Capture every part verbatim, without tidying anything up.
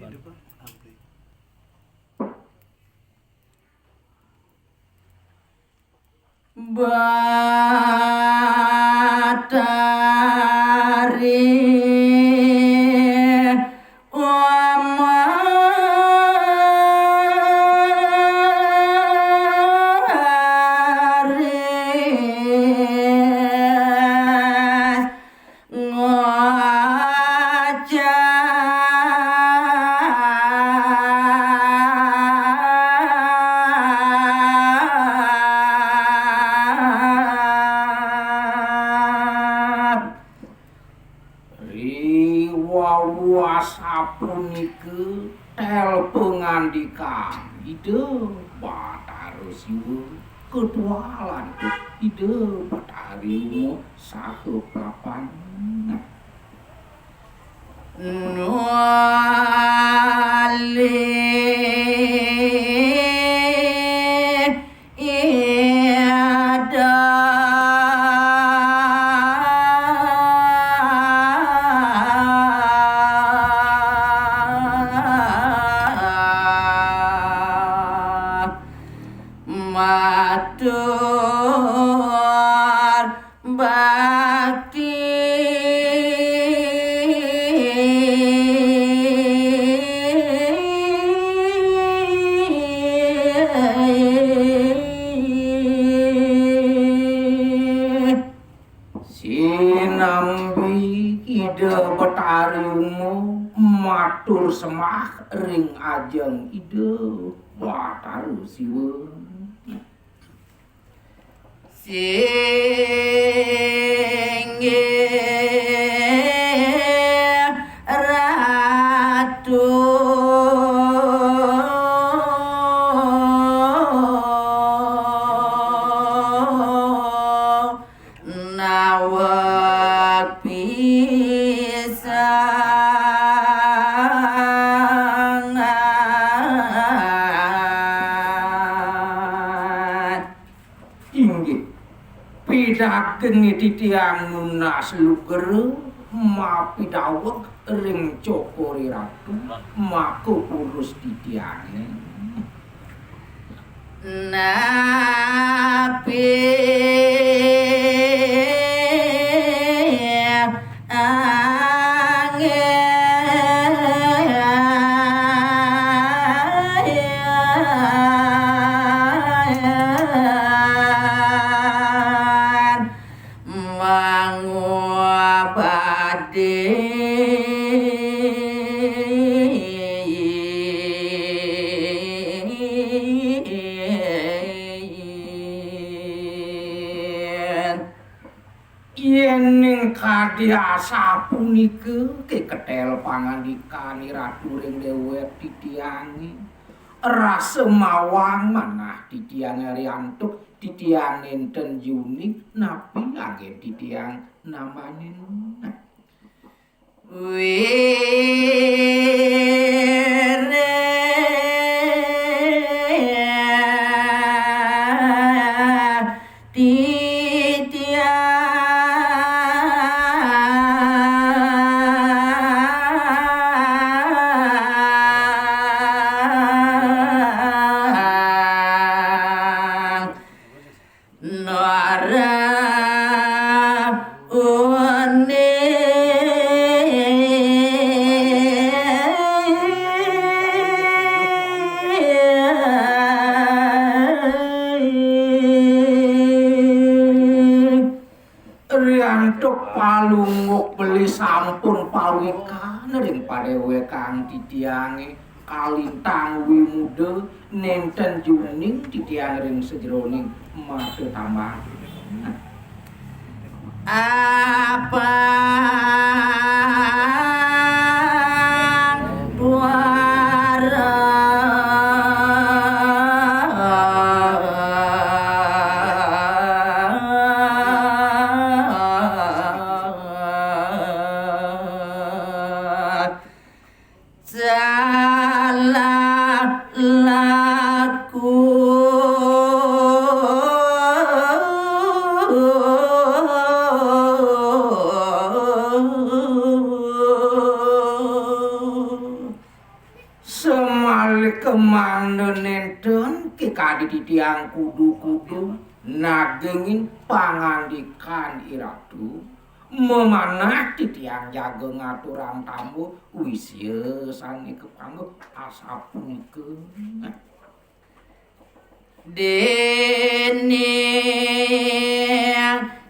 Batari Umar ngocap. Riwau asapunika tel pangandikan Ida Batara Siwa, ketualan Ida Batari Uma saha papan. Nualih Ida matur bakti. Sinambi Ida Batari Uma matur sembah ring ajeng Ida Batara Siwa. Singgih Ratu naweg pisangan. Inggih, pidagingé titiang nunas lugra mapidaweg ring Cokor I Ratu, maka purus titiangé. Napi angin mangubadin. Yéning kadi asapunika keketel pangandikan I Ratu ring déwék titiangé, rasa mawang manah titiangé riantuk titiang nénten juning napi anggén titiang namanin. Wiréh titiang Nara uning. Riantuk palungguh beli sampun pawikan ring padéwékan titiangé, kalintang wimuda nénten juning titiang ring sajeroning mata tambang. Apang duara. Salah laku. Mangda nénten ké kadi titiang kudu-kudu nagingin pangandikan I Ratu, mamanah titiang jaga ngaturang tamba wisya sané kapanggih asapunika. Déning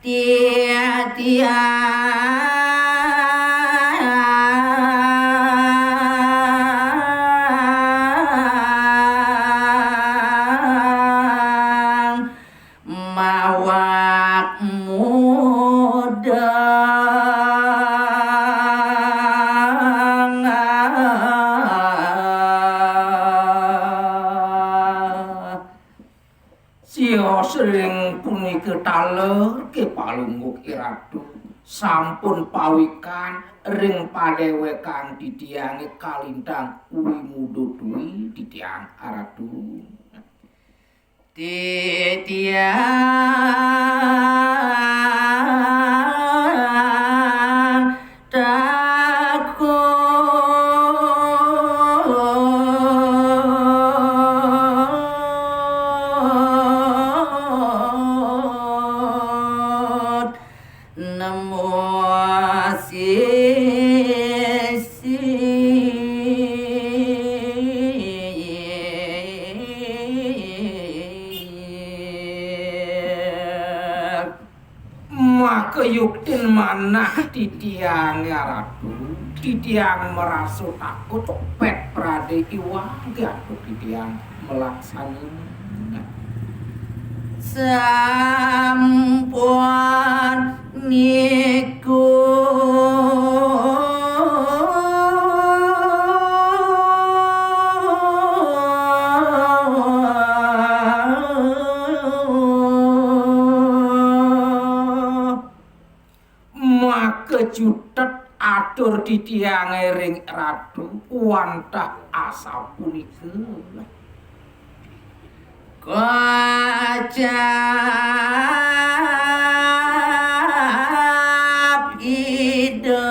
titiang mawak muda. Sios ring punika taler ké Palungguh I Ratu, sampun pawikan ring padéwékan titiangé kalintang wimuda tui titiang Aratu. Titiang takut nemu sisi. Maka yuktin manah titiang, ya Ratu, titiang marasa takut pét pradé iwang antuk titiang malaksana. Sampun niku maka cutet atur titiangé ring Ratu wantah asapunika. Kocap Ida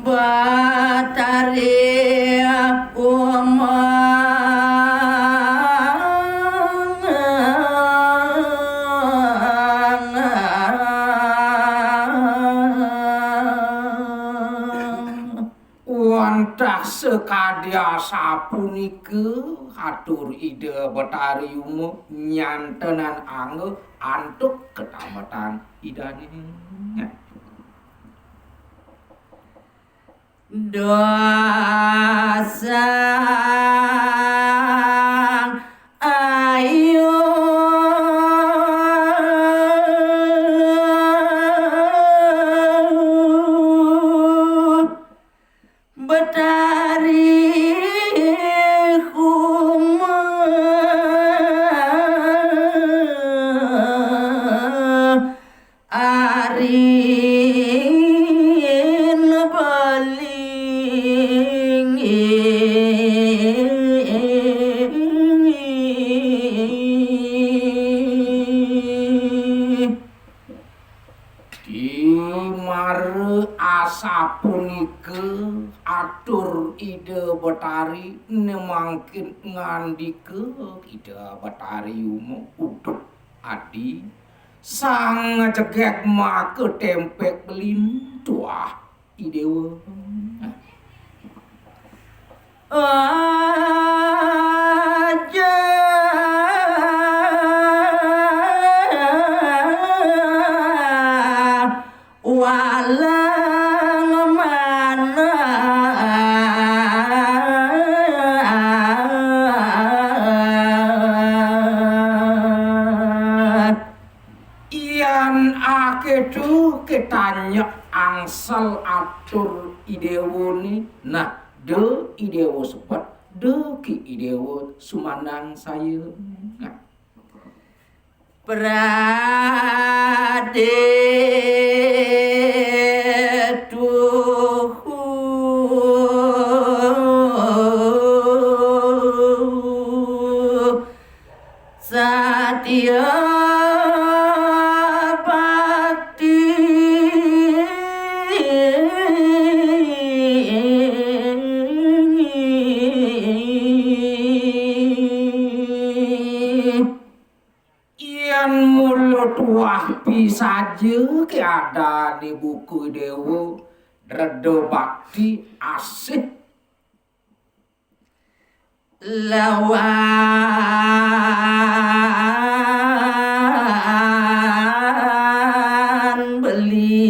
Betari Uma. Wantah sakadi asapunika atur Ida Betari Uma nyantenang angga antuk katambetan Idané. Dasang ayu Betari Uma. Arin beling. Di mara asapunika atur Ida Betari, né mangkin ngandika Ida Betari Uma, "Uduh adi, sang jegég maka tempek belin tuah I Déwa." Aja walang manah. Yan akéto kétanya angsal atur I Déwané, nah, da I Déwa sebet, da ki I Déwa sumandang saya. Nah. Pradé tuhu satya bakti. Wah, pisaja ké adané buka Déwa, reda bakti, asih. Lawan beli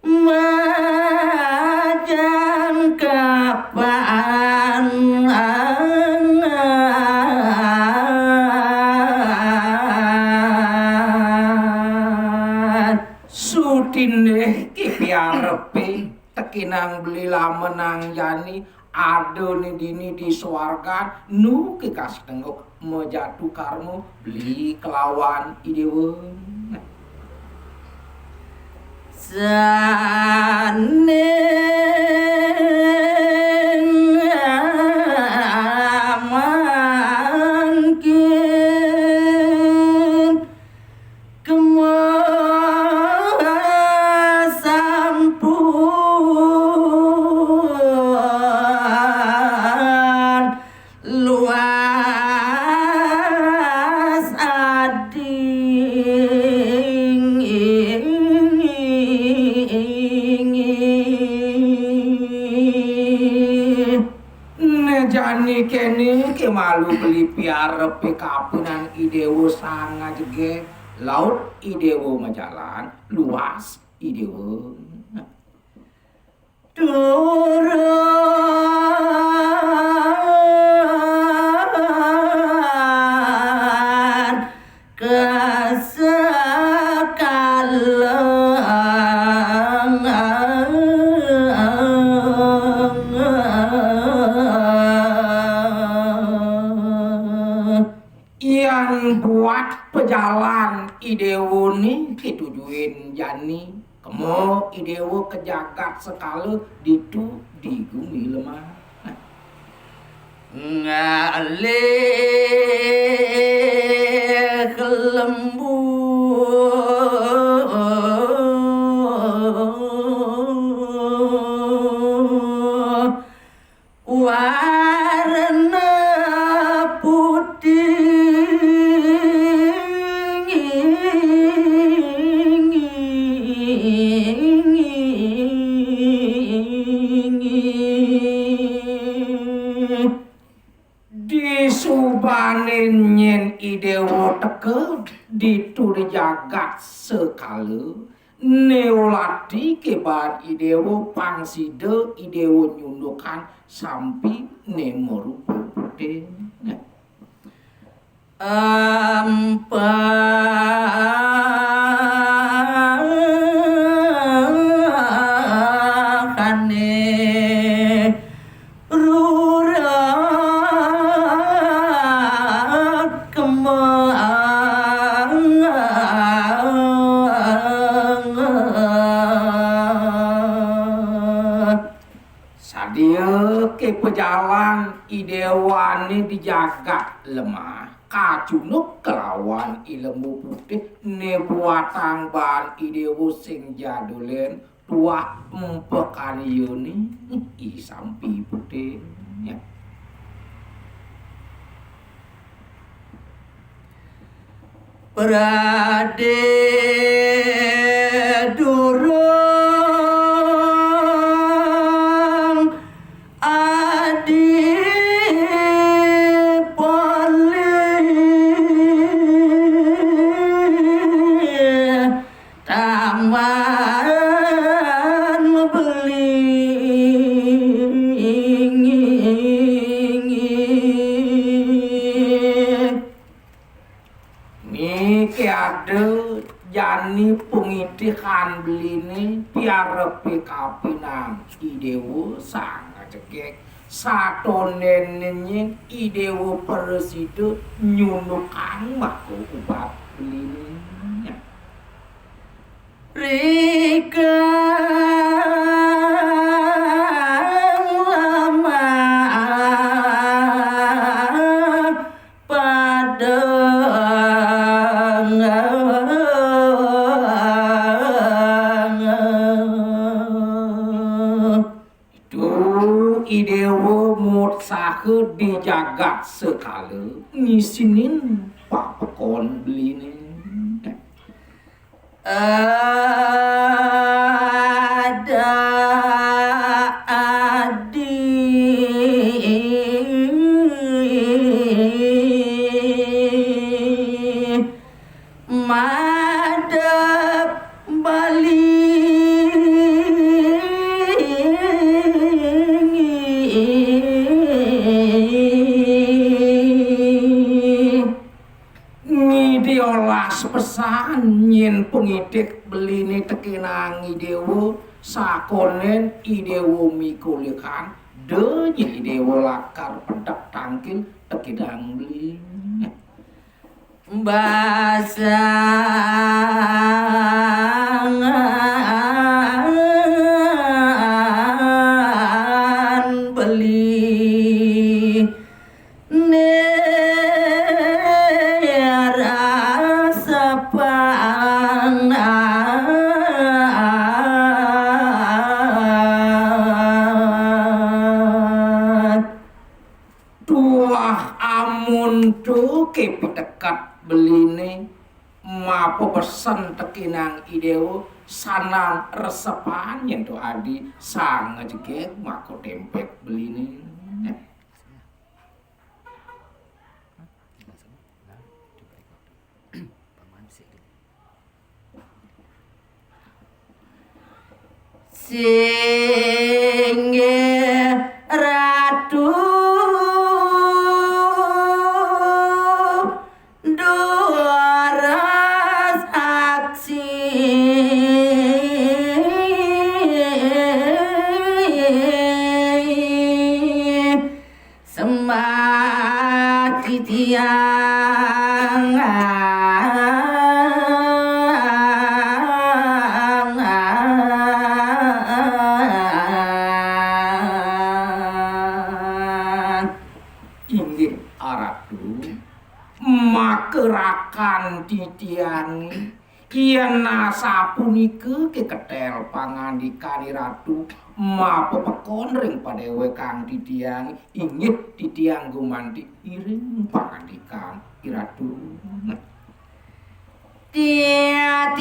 majan kapan. Sutindih ké piarepé, tekénang beli lamenang jani, adané dini di suargan, nu ké kasetenguk majatu karma, beli kelawan I Déwa. Sané mangkin kema sampun luas ading. Né jani kéné ké malu beli piarepé kapining I Déwa Sang Ajegég, laut I Déwa majalan, luas I Déwa. Turun ka sekala. Yan buat pejalan I Déwa né katujuin jani, kema I Déwa ka jagat sekala, ditu di gumi lemah. Ngalih lembu warna putih. Disubané nyén I Déwa teka, ditu di jagat sekala, né ulati ké baan I Déwa, pang sida I Déwa nyundukang sampi né marupa putih. Ampakané rurut kembang. Sadia ké pajalan I Déwané di jagat lemah, kacunduk kelawan I Lembu Putih, né buatang baan I Déwa sing jadulin, tuah empekaniané I Sampi Putih. Pradé durung adi polih taman mabeli. Niki ada jani pangitihan beliné, piarepé kapinang I Déwa Sang Ajegég, satondén nyén I Déwa prasida nyundukang maka ubat beliné. Rikang lamah padang. Ditu I Déwa mautsaha di jagat sekala ngisinin papekon beliné. Ada adi madep beli ngidé olas pesan yén pangidik beliné tekénang idéwa, sakonén idéwa mikolihan, da nyén idéwa lakar pedek tangkil tekénang beli. Basangan beli nera sepangan. Tuah amun to ké piteket beliné mapepesen tekénang idéwa, sanang resepan yén to adi, sang ngejegég maka témpék beliné. Singgih Ratu, duras aksi. Sembah titiang. Inggih, Ratu, maka rakan titiangé. Yén asapunika ké ketél pangandikan Ratu, mapepekon ring padéwékan titiang, inggih titiang gumanti iring pangandikan Ratu. Titiang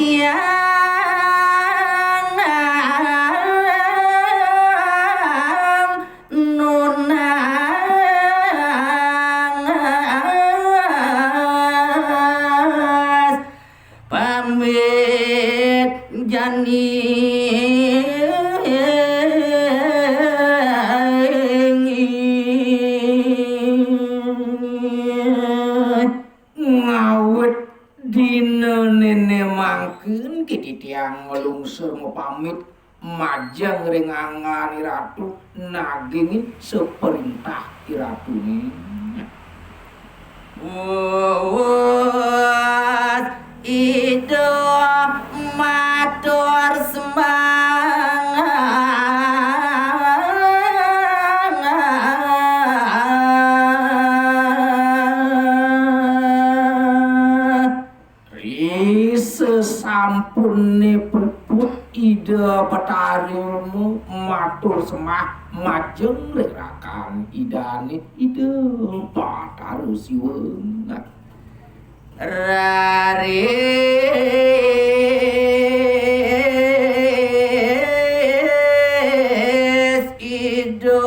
nunas pamit jani. Ngawit dinané mangkin, titiang nglungsur mapamit majeng ring anggan Ratu, nagingin saperintah Ratuné. Wus Ida matur sembah. Ri sasampuné puput Ida Betari Uma matur sembah majeng ring rakan Idané, Ida Batara Siwa. Raris Ida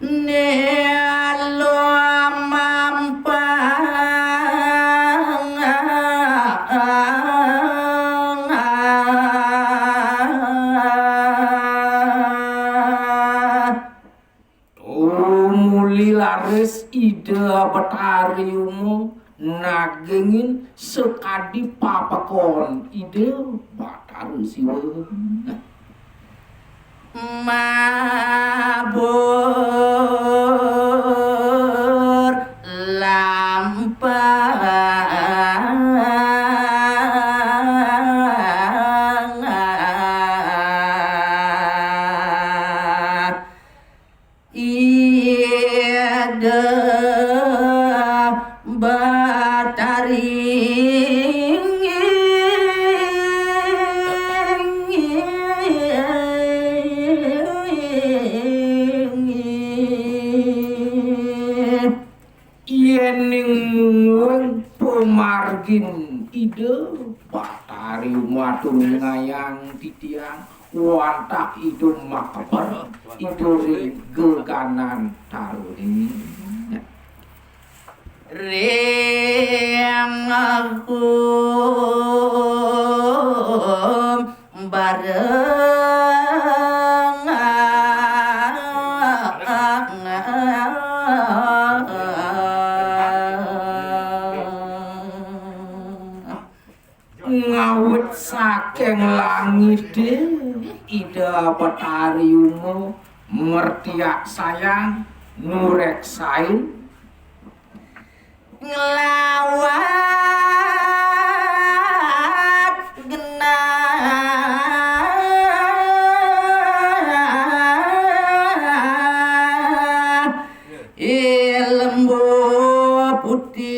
Nelo mampang. Tumuli laris Ida Betari Uma nagingin sakadi papekon Ida Batara Siwa. Mabur lampah. Ida Batari. Mungguing pamargin Ida Batari Uma atur ngayang titiang wantah Ida makeber, Ida ring geganan tara. Ring bareng ngawit saking langité Ida Batari Uma mertiak sayang nureksain nglawat genah. Lembu putih.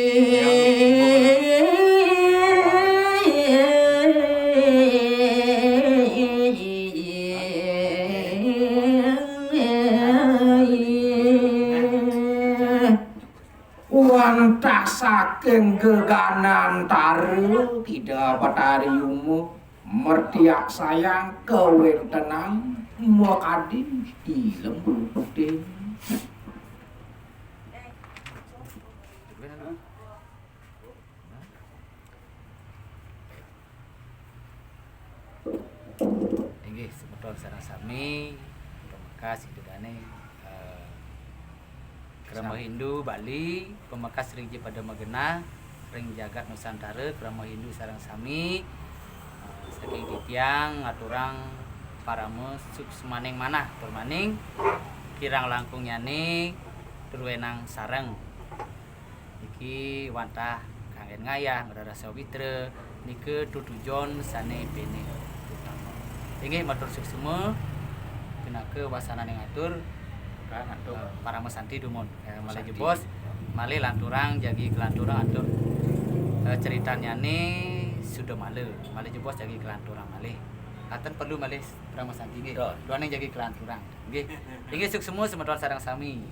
Wantah saking geganan tara Ida Batari Uma mertiak sayang kawéntenan makadi I Lembu Putih. Inggih, semeton sareng sami, pamekas Ida dané, eh, krama Hindu Bali, pamekas ring ja pada magenah, ring jagat Nusantara, krama Hindu sareng sami, eh, saking titiang ngaturang parama suksmaning manah, tur maning kirang langkungnyané tur wénang sareng. Niki wantah kanggén ngayah, ngrereh sawitra, nika tetujon sané pinih utama. Inggih matur suksma, pinaka wasananing atur, eh, parama santi dumun. Eh, malih jebos, malih lanturang jagi kalanturang atur, eh, critannyané Sudamala. Malih jebos jagi kalanturang malih. Katen perlu malih parama santi nggih. Duaning jagi kalanturang. Nggih. Inggih suksma semeton sareng sami.